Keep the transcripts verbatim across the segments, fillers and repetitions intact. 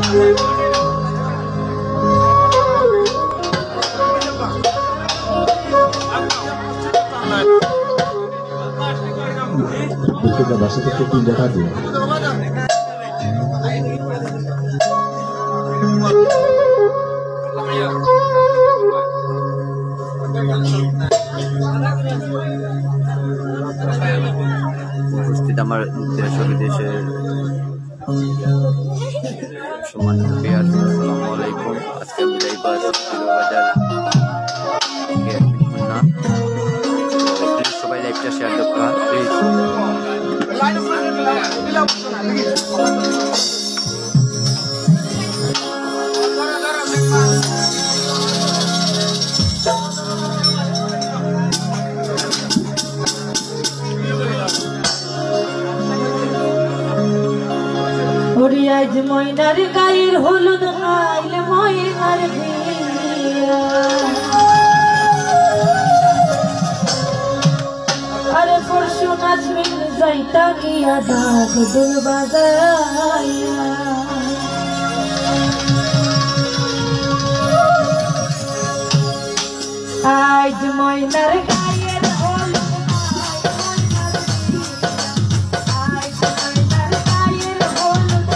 Bukan bahasa kita pindah tadi. উপস্থিত আমার দেশ ও বিদেশের সম্মানিত ভিউয়ার, আসসালামু আলাইকুম। আজকে বিদায় বাস বাজার থেকে খুলনা। Please সবাই লাইভটা শেয়ার করবা, প্লিজ। ওরে আইজ ময়নার গায়ের হলুদ, কাইল ময়নার বিয়া। আরে পরশু নাজমিন যাইতা গিয়া ঢাক ঢোল বাজাইয়া। আইজ ময়নার গায়ের হলুদ, আইজ ময়নার গায়ের হলুদ,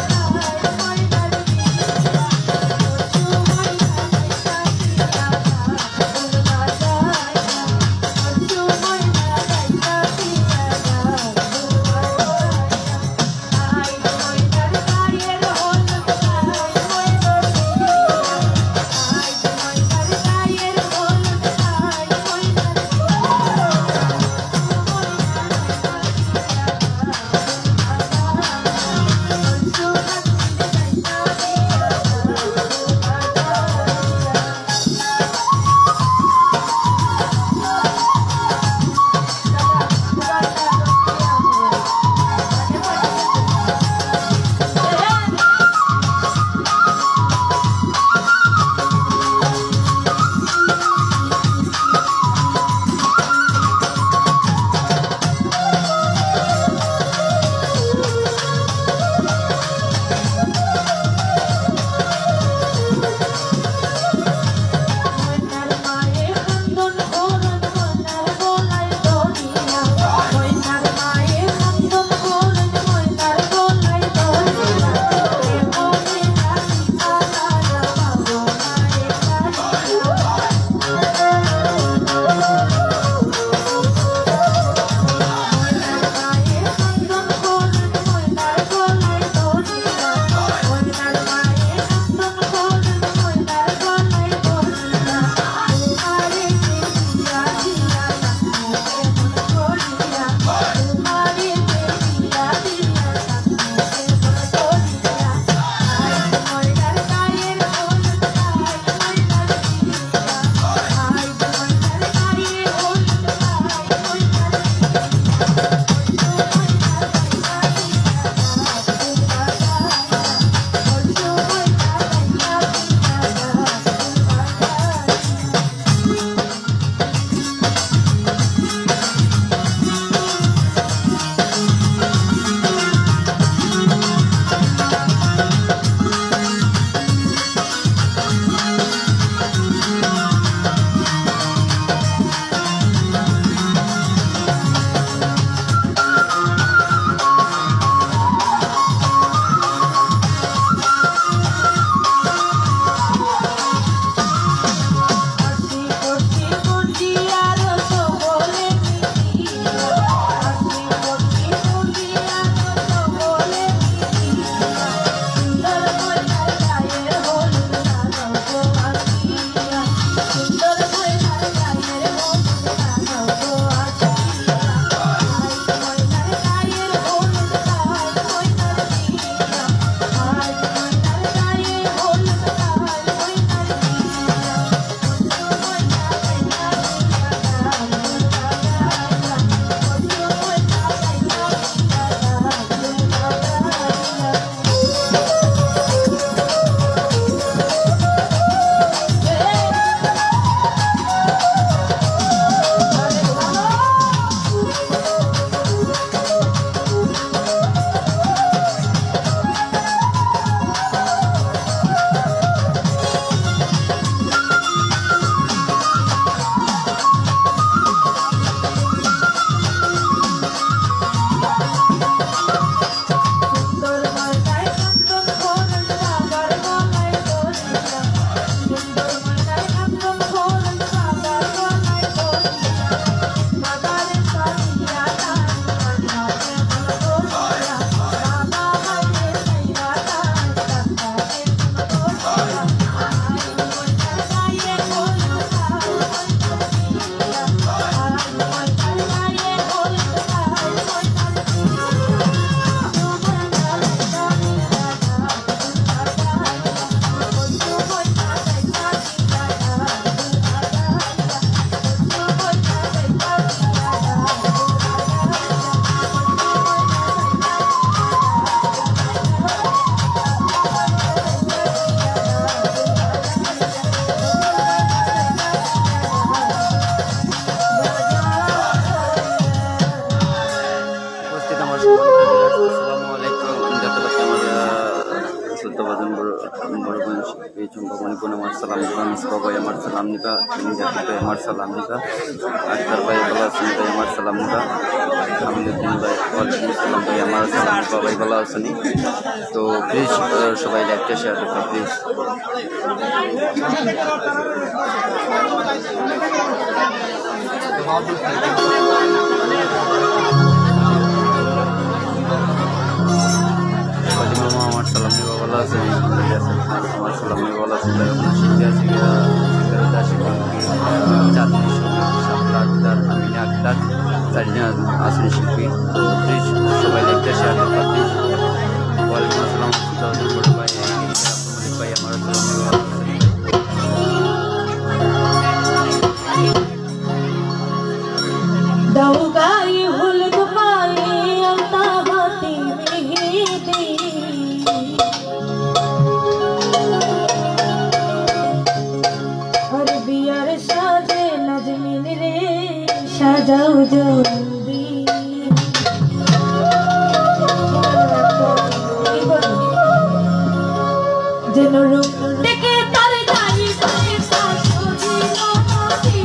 চম্পামণি বোন আমার সালাম নিবা, মুস্তফা ভাই আমার সালাম নিবা, শাহিন জাকির ভাই আমার সালাম নিবা, আক্তার ভাই ভালা আছইন ভাই আমার সালাম নিবা, আমিনুদ্দিন ভাই ওয়ালাইকুম আসসালাম ভাই আমার সালাম নিবা, ভাই ভালা আছইন নি? তো প্লিজ সবাই লাইভটা শেয়ার করবা প্লিজ। ফাতিমা মা আমার সালাম নিবা, ভালা আছইন নি? আমার সালাম নিবা, ভালা আছইন নি? শিল্পী আছে গিয়া, ফেরত আসি, চাঁদনি সুমন, শাপলা আক্তার, আমিনা আক্তার, চারজন আছইন শিল্পী। তো প্লিজ সবাই লাইভটা শেয়ার করবা প্লিজ। ওয়ালাইকুম আসসালাম, সুজাউদ্দিন বড় ভাই, এই, এই, আব্দুল মালিক ভাই আমার সালাম নিবা, ভালা আছইন নি? দাও গায়ে হলুদ পায়ে আলতা হাতে মেহেদি। আর বিয়ার সাজে নাজনীন রে সাজাও জলদি। যেন রূপ দেখে তার গায়ে পড়ে শাশুড়ি ননদি।